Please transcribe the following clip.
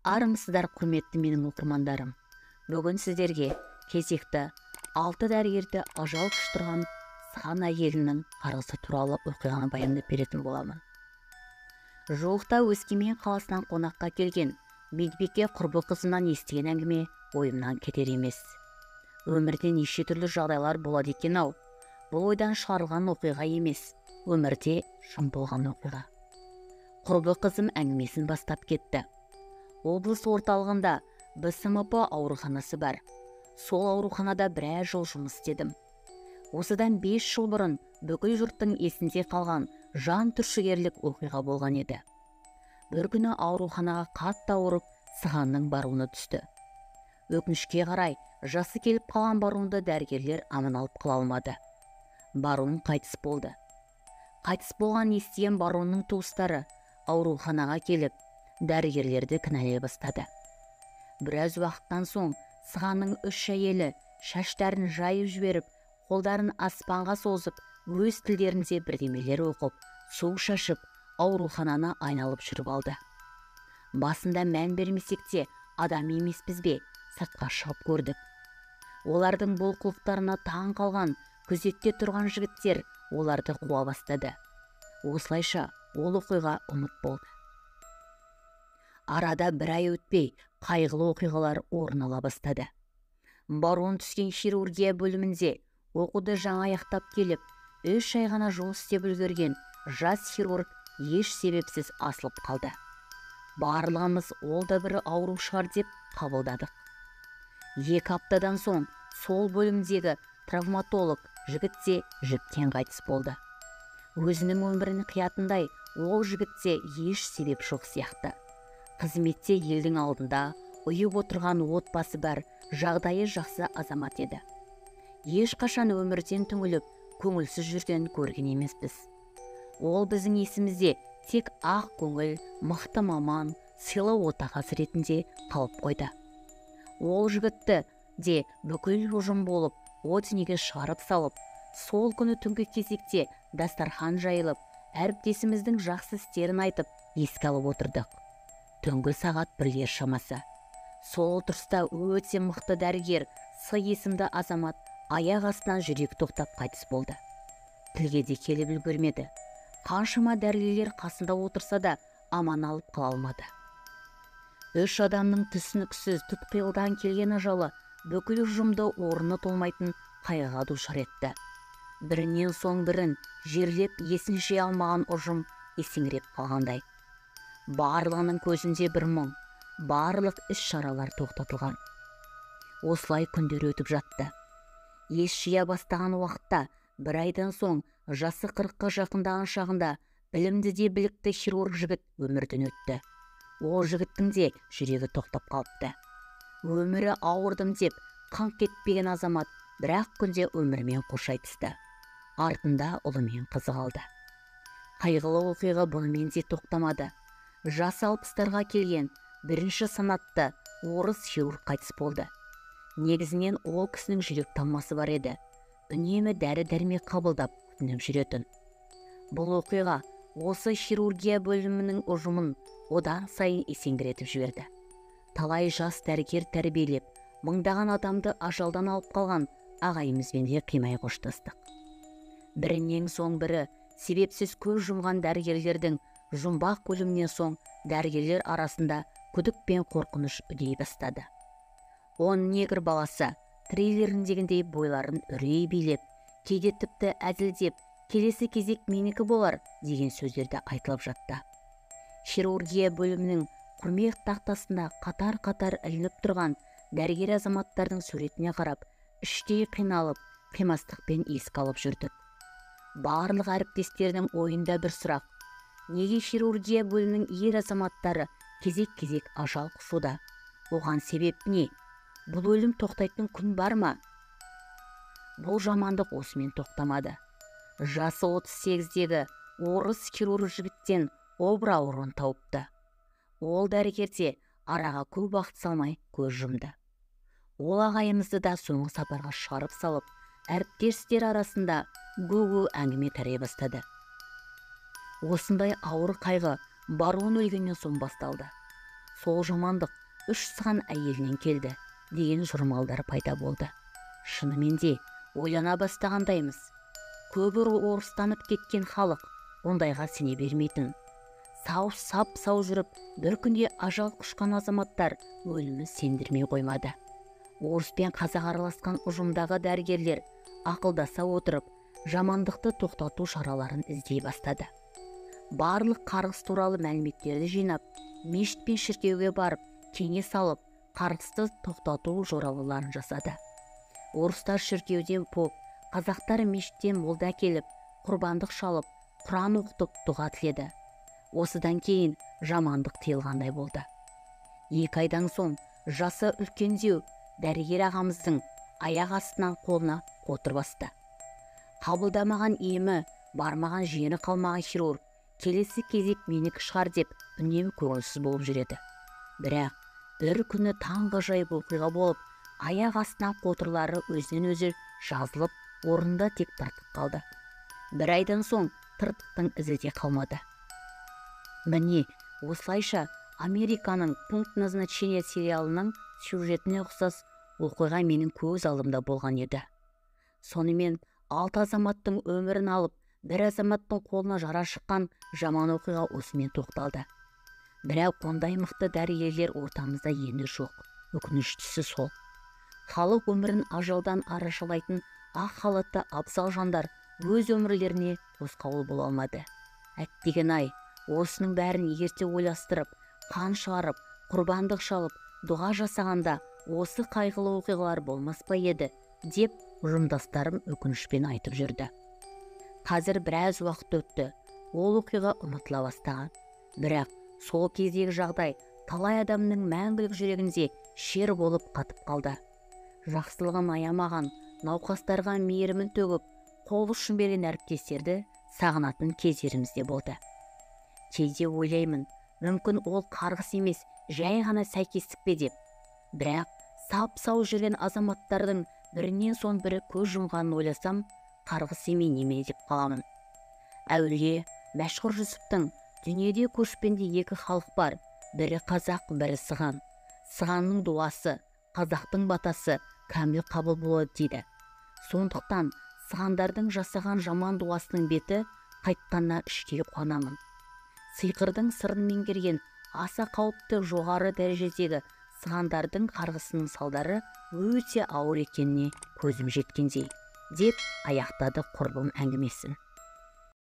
Армысыздар, құрметті менің оқырмандарым. Бүгін сіздерге кезекті 6 дәрігерді ажал құштырған сыған әйелінің қарғысы туралы оқиғаны баяндап беретін боламын. Жуықта Өскемен қаласынан қонаққа келген Медбике құрбы қызынан естіген әңгіме ойымнан кетер емес. Өмірде неше түрлі жағдайлар болады екен ау. Бұл ойдан шығарылған оқиға емес, өмірде шын болған оқиға. Құрбы қызым әңгімесін бастап кетті. Облыс орталығында БСМП ауруханасы бар. Сол ауруханада біраз жыл жұмыс істедім. Осыдан 5 жыл бұрын бүкіл жұрттың есінде қалған жан түршігерлік оқиға болған еді. Бір күні ауруханаға қатты ауырып, сығанның баруына түсті. Өкінішке қарай, жасы келіп қалған барунды дәрігерлер аман алып қала алмады. Барун қайтыс болды. Қайтыс болған естіген барунның туыстары ауруханаға келіп, дәрігерлерді кінәлай бастады. Біраз уақыттан соң сығанның 3 әйелі шаштарын жайып жіберіп, қолдарын аспанға созып, өз тілдерінде бірдемелер оқып, су шашып, аурухананы айналып жүріп алды. Басында мән бермесек те, адам емеспіз бе, сыртқа шығып көрдік. Олардың бұл қылықтарына таң қалған күзетте тұрған жігіттер оларды қуа бастады. Осылайша ол оқиға ұмыт болды. Арада бір ай өтпей, қайғылы оқиғалар орын ала бастады. Барон түскен хирургия бөлімінде оқуды жаңа аяқтап келіп, 3 ай ғана жұмыс істеп үлгерген жас хирург еш себепсіз асылып қалды. Барлығымыз ол да бір ауру шығар деп қабылдадық. 2 аптадан соң сол бөлімдегі травматолог жігіт те жіптен қайтыс болды. Өзінің өмірін қиятындай ол жігітте еш себеп жоқ сияқты. Қызметте елдің алдында ұйып отырған отбасы бар, жағдайы жақсы азамат еді. Ешқашан өмірден түңіліп, көңілсіз жүрген көрген емеспіз. Ол біздің есімізде тек ақ көңіл, мықты маман, сыйлы отағасы ретінде қалып қойды. Ол жігітті де бүкіл ұжым болып, о дүниеге шығарып салып, сол күні түнгі кезекте дастархан жайылып, әріптесіміздің жақсы істерін айтып, еске алып отырдық. Түнгі сағат 1-лер шамасы. Сол отырыста өте мықты дәрігер, С есімді азамат аяқ астынан жүрек тоқтап қайтыс болды. Тілге де келіп үлгермеді. Қаншама дәрігерлер қасында отырса да аман алып қала алмады. 3 адамның түсініксіз тұтқиылдан келген ажалы бүкіл ұжымды орны толмайтын қайғыға душар етті. Бірінен соң бірін жерлеп есін жия алмаған ұжым есеңгіреп қалғандай. Барлығының көзінде бір мұң, барлық іс-шаралар тоқтатылған. Осылай күндер өтіп жатты. Ес жия бастаған уақытта бір айдан соң жасы 40-қа жақындаған шағында білімді де білікті хирург жігіт өмірден өтті. Ол жігіттің де жүрегі тоқтап қалыпты. Өмірі ауырдым деп қаңқ кетпеген азамат бірақ күнде өмірмен қош айтысты. Артында ұлы мен қызы қалды. Қайғылы оқиға бұнымен де тоқтамады. Жасы 60-тарға келген бірінші санатты орыс хирург қайтыс болды. Негізінен ол кісінің жүрек талмасы бар еді. Үнемі дәрі-дәрмек қабылдап күтініп жүретін. Бұл оқиға осы хирургия бөлімінің ұжымын одан сайын есеңгіретіп жіберді. Талай жас дәрігер тәрбиелеп, мыңдаған адамды ажалдан алып қалған ағайымызбен де қимай қоштастық. Бірінен соң бірі себепсіз көз жұмған дәрігерлердің жұмбақ өлімінен соң дәрігерлер арасында күдік пен қорқыныш үдей бастады. 10 негр баласы трейлеріндегіндей бойларын үрей билеп, кейде тіпті әзілдеп, келесі кезек менікі болар деген сөздерді айтылып жатты. Хирургия бөлімінің құрмет тақтасында қатар-қатар ілініп тұрған дәрігер азаматтардың суретіне қарап, іштей қиналып, қимастықпен еске алып жүрдік. Барлық әріптестердің ойында бір сұрақ: неге хирургия бөлімінің ер азаматтары кезек-кезек ажал құшуда? Оған себеп не? Бұл өлім тоқтайтын күн бар ма? Бұл жамандық осымен тоқтамады. Жасы 38-дегі орыс хирург жігіттен обыр ауруын тауыпты. Ол дәрігерде араға көп уақыт салмай көз жұмды. Ол ағайымызды да соңғы сапарға шығарып салып, әріптестер арасында гу-гу әңгіме тарай бастады. Осындай ауыр қайғы барон өлгеннен соң басталды. Сол жамандық 3 сыған әйелінен келді деген жұрмалдар пайда болды. Шынымен де ойлана бастағандаймыз. Көбі орыстанып кеткен халық ондайға сене бермейтін. Сау сап-сау жүріп, бір күнде ажал құшқан азаматтар өлімі сендірмей қоймады. Орыс пен қазақ араласқан ұжымдағы дәрігерлер ақылдаса отырып, жамандықты тоқтату шараларын іздей бастады. Барлық қарғыс туралы мәліметтерді жинап, мешіт пен шіркеуге барып, кеңес алып, қарғысты тоқтату жоралғыларын жасады. Орыстар шіркеуден поп, қазақтар мешіттен молда келіп, құрбандық шалып, құран оқытып дұға тіледі. Осыдан кейін жамандық тыйылғандай болды. 2 айдан соң жасы үлкендеу дәрігер ағамыздың аяқ астынан қолына қотыр басты. Қабылдамаған емі, бармаған жері қалмаған хирург келесі кезек менікі шығар деп үнемі көңілсіз болып жүреді. Бірақ бір күні таңғажайып оқиға болып, аяқ астынан қотырлары өзінен өзі жазылып, орнында тек тыртық қалды. Бір айдан соң тыртықтың ізі де қалмады. Міне, осылайша Американың «Пункт назначения» сериалының сюжетіне ұқсас оқиға менің көз алдымда болған еді. Сонымен 6 азаматтың өмірін алып, бір азаматтың қолына жара шыққан жаман оқиға осымен тоқталды. Бірақ ондай мықты дәрігерлер ортамызда енді жоқ. Өкініштісі сол. Халық өмірін ажалдан арашалайтын ақ халатты абзал жандар өз өмірлеріне тосқауыл бола алмады. Әттеген-ай, осының бәрін ерте ойластырып, қан шығарып, құрбандық шалып, дұға жасағанда осы қайғылы оқиғалар болмас па еді, деп ұжымдастарым өкінішпен айтып жүрді. Қазір біраз уақыт өтті, ол оқиға ұмытыла бастаған. Бірақ сол кездегі жағдай талай адамның мәңгілік жүрегінде шер болып қатып қалды. Жақсылығын аямаған, науқастарға мейірімін төгіп, қол ұшын берген әріптестерді сағынатын кездеріміз де болды. Кейде ойлаймын, мүмкін ол қарғыс емес, жай ғана сәйкестік пе деп. Бірақ сап-сау жүрген азаматтардың бірінен соң бірі көз жұмғанын ойласам, қарғыс емей неме деп қаламын. Әулие Мәшһүр Жүсіптің дүниеде көшпенді 2 халық бар, бірі қазақ, бірі сыған. Сығанның дуасы, қазақтың батасы кәміл қабыл болады дейді. Сондықтан сығандардың жасаған жаман дуасының беті қайтқанына іштей қуанамын. Сиқырдың сырын меңгерген аса қауіпті жоғары дәрежедегі сығандардың қарғысының салдары өте ауыр екеніне көзім жеткендей, деп аяқтады құрбым әңгімесін.